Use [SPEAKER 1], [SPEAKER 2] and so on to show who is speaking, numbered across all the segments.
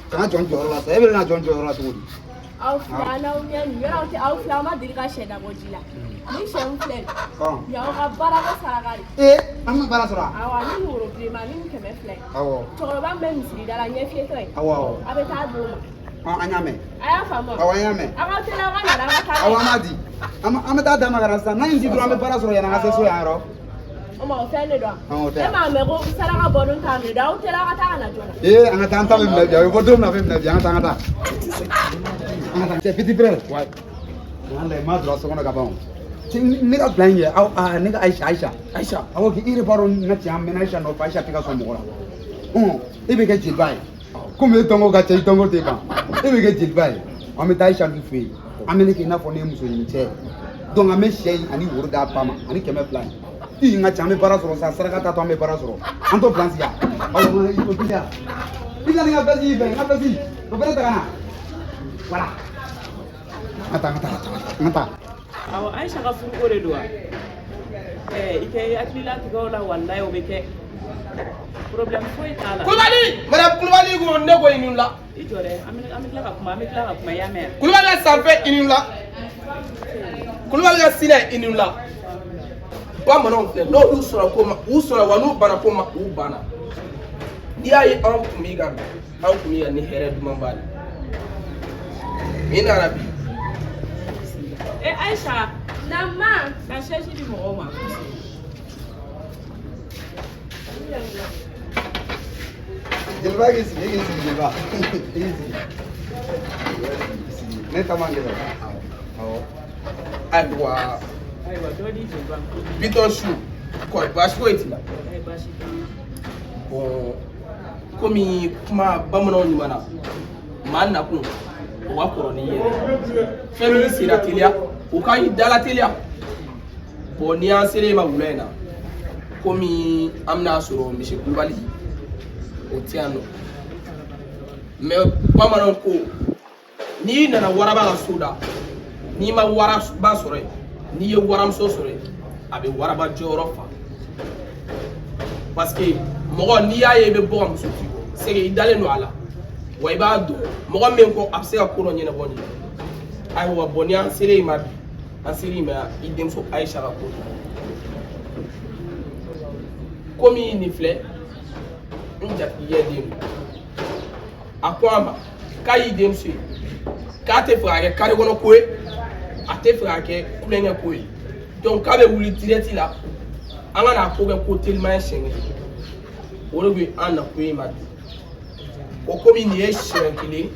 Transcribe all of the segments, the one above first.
[SPEAKER 1] Kana jɔ n jɔyɔrɔ la sa, e bɛ na jɔ n jɔyɔrɔ la cogo di?
[SPEAKER 2] Aw filɛ, an n'aw ɲɛ nin yɔrɔ, aw tɛ, aw filɛ, aw ma deli ka sɛ dabɔ ji la. Ni sɛ min filɛ nin ye, y'aw ka baarako saraka de.
[SPEAKER 1] Ee, an ma baara sɔrɔ a?
[SPEAKER 2] Awɔ, ani nin woro bilenman ni nin 200 ye. Cɛkɔrɔba min bɛ misiri da la, ɲɛfiyetɔ ye.
[SPEAKER 1] Awɔ awɔ.
[SPEAKER 2] A bɛ taa d'o ma.
[SPEAKER 1] Ɔ, an y'a mɛn.
[SPEAKER 2] A y'a faamu wa?
[SPEAKER 1] Awɔ, an y'a mɛn.
[SPEAKER 2] Aw ka teli, aw ka na, aw ka taa.
[SPEAKER 1] Awɔ, an b'a di. An bɛ taa d'a ma ka na sisan. N'an ye di dɔrɔn, an bɛ baara sɔrɔ yanni an ka se so yan yɔrɔ.
[SPEAKER 2] O ma, o fɛn de don
[SPEAKER 1] Ɔn, o tɛ.
[SPEAKER 2] E m'a mɛn ko saraka bɔ don t'a minɛ don, aw teli, aw ka taa ka na joona.
[SPEAKER 1] Ee, an ka taa, an ta bɛ minɛ bi. A bɛ bɔ don min na, a bɛ minɛ bi. An ka taa, an ka taa. An ka taa. Cɛ, petit frère. Ouais. Walayi, ma dɔrɔn so kɔnɔ ka ban o. Cɛ, ne ka bila in kɛ, aw aa, ne ka Aïcha, Aïcha.
[SPEAKER 3] Aïcha.
[SPEAKER 1] Awɔ, k'i yɛrɛ b'a dɔn n ka cɛ, an mɛnna Aïcha nɔfɛ, Aïcha tɛ ka sɔn mɔgɔ la. Ɔn, e bɛ kɛ jeliba ye. Komi e dɔnko ka ca, i dɔnko tɛ ban. E bɛ kɛ jeliba ye. An bɛ taa Aïcha du fɛ yen. An bɛ ne kɛ i n'a fɔ ne ye muso ɲini cɛ ye. Donc an bɛ sɛ in ani woro d'a ba ma ani 200 in. I n ka cɛ, an bɛ baara sɔrɔ sa, saraka t'a to an bɛ baara sɔrɔ. An t'o plan sigi a. Awɔ, i ko Bisa. Bisa, ni n ka veste y'i fɛ, n ka veste. O fɛnɛ ta ka na. Voilà. An ka taa, an ka taa, an ka taa.
[SPEAKER 4] Awɔ, Aïcha ka furuko de don wa? Ɛɛ, i kɛ i hakili latigɛ o la, walayi o bɛ kɛ. Problème foyi t'a la.
[SPEAKER 3] Kulubali, madame Kulubali ko ne ko i ni la.
[SPEAKER 4] I jɔ dɛ, an bɛ tila ka kuma, an bɛ tila ka kuma, i y'a mɛn wa?
[SPEAKER 3] Kulubali ka sanfɛ i ni la. Kulubali ka sinɛ i ni la. Bamananw filɛ, n'olu sɔrɔ ko ma u sɔrɔ wa, n'u banna ko ma u banna. N'i y'a ye anw kun b'i kan bi, anw kun b'i kan ni hɛrɛ duman ba de. Nin nana bi.
[SPEAKER 4] E Aïcha,
[SPEAKER 2] Na ma.
[SPEAKER 4] Na chaise di mɔgɔw ma.
[SPEAKER 1] Jeliba k'i sigi, e k'i sigi jeliba. E k'i sigi. I sigi. Ne ta man gɛlɛn. Awɔ.
[SPEAKER 3] Ayiwa.
[SPEAKER 4] Ayiwa, dɔ di jeliba ma.
[SPEAKER 3] Bitɔn su kɔri, baasi foyi t'i la?
[SPEAKER 4] Ɛɛ, baasi tɛ n na.
[SPEAKER 3] Bɔn, komi kuma bamananw ɲuman na, maa nakun o ka kɔrɔ n'i yɛrɛ fɛn min sera teliya, o ka ɲi dala teliya. Bɔn, n'i y'an selen ma wula in na, komi an bɛna sɔrɔ misi Kulubali o tɛ yan nɔ, mɛ bamananw ko n'i nana waraba ka so da, n'i ma waraba sɔrɔ yen, n'i ye waramuso sɔrɔ yen, a bɛ waraba jɔyɔrɔ fa. Parce que mɔgɔ, n'i y'a ye i bɛ bɔ ka muso t'i kɔ, c'est que i dalen don a la wa, i b'a dɔn mɔgɔ min kɔ, a bɛ se ka ko dɔ ɲɛnabɔ nin ye. Ayiwa, bɔn, ni an selen i ma bi, an selen i ma i denmuso Aïcha ka ko la. Komi nin filɛ, n jatigikɛ den don. A ko a ma k'a y'i denmuso ye, k'a tɛ fɛ ka kɛ kare kɔnɔ ko ye, a tɛ fɛ ka kɛ kulonkɛ ko ye. Donc k'a bɛ wuli direct la, an ka n'a ko kɛ ko teliman ye siɲɛ kelen. O de bɛ an nakun ye ma bi. O komi nin ye siɲɛ kelen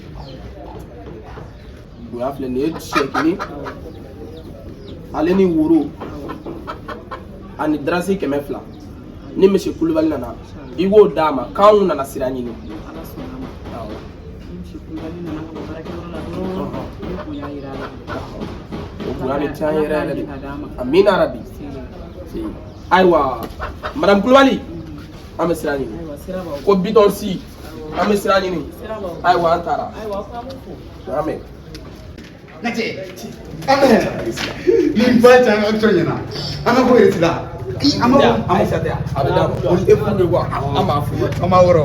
[SPEAKER 3] bonya filɛ, nin ye siɲɛ kelen, ale ni woro ani darasi 200. Ni misi Kulubali nana, i k'o d'a ma k'anw nana sira ɲini.
[SPEAKER 4] Ala sɔnna a ma.
[SPEAKER 3] Awɔ.
[SPEAKER 4] Ni misi Kulubali nana ka bɔ baarakɛyɔrɔ la dɔrɔn, n bɛ bonya yira a la.
[SPEAKER 3] O bonya bɛ diya n yɛrɛ yɛrɛ de.
[SPEAKER 4] Ka d'a ma.
[SPEAKER 3] Amina rabi. Ayiwa, madame Kulubali, an bɛ sira ɲini.
[SPEAKER 4] Ayiwa, sira b'aw.
[SPEAKER 3] Ko bitɔn si, an bɛ sira ɲini.
[SPEAKER 4] Sira b'aw.
[SPEAKER 3] Ayiwa, an taara.
[SPEAKER 4] Ayiwa, aw k'an fo.
[SPEAKER 3] Amen.
[SPEAKER 1] N ka cɛ. Nin ba cɛ, an ka action ɲɛna. An ka ko yɛrɛ la. An b'a fɔ.
[SPEAKER 3] Aïcha tɛ, a bɛ d'a ma. O ni e furu de quoi, an b'a furu.
[SPEAKER 1] An b'a wɔrɔ.